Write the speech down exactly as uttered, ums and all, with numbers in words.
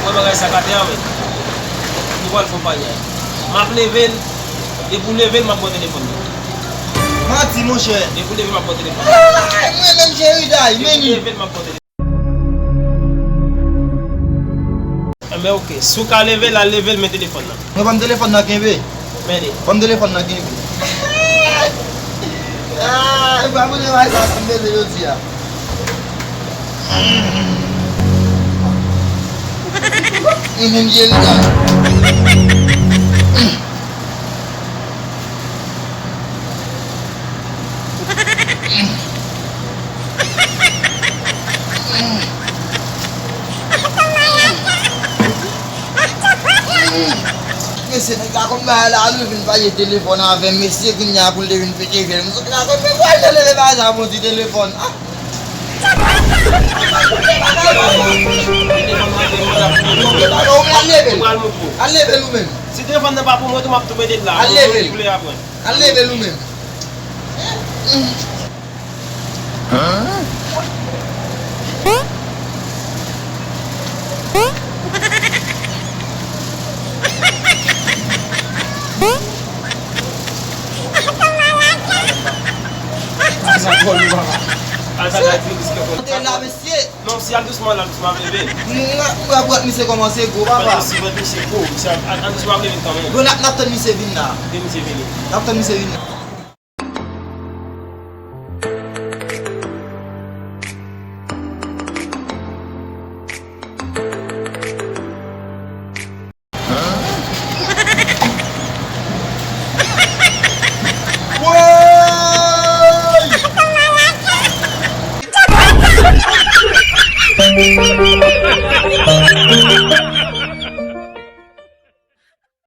Wè bagay sa k atè a, men. Nou pral fè panyay. M ap leve l. Depi w leve l, m ap ba w telefòn nan. Manti, monchè. Depi w leve l, m ap ba w telefòn nan. Ay, mwen menm Jeriday, men li. Depi w leve l, m ap ba w telefòn nan. Enben, oke. Si w ka leve l, al leve l, men telefòn nan. Mwen ban m telefòn nan kenbe. Men li. Ban m telefòn nan kenbe. Ah, e pa pou de bagay sa, sa m bezwen jodi a. Li menm je li la. Mesye, nèg la konn bagay la, nou vin pale telefòn avè m, mesye, kounye a pou l te vin pete jèl. M sot la konn men pral leve bagay sa pou ti telefòn. Ah! Al leve l. Al leve l ou menm. Si telefòn nan pa pou mwen, tou m ap tou mete l la. Al leve l. Al leve l ou menm. Sa vòl ou papa. Al sa la di riske konn. Monte la, mesye. Non, si al dousman, al dousman, ap leve. M, m, m, m, misye kòmanse gwo, papa. Vant misye, vant misye gwo, misye al, al, al dousman, ap leve kanmenm. Bon, n ap, n ap tann misye vin la. Ke misye vini. N ap tann misye vin la.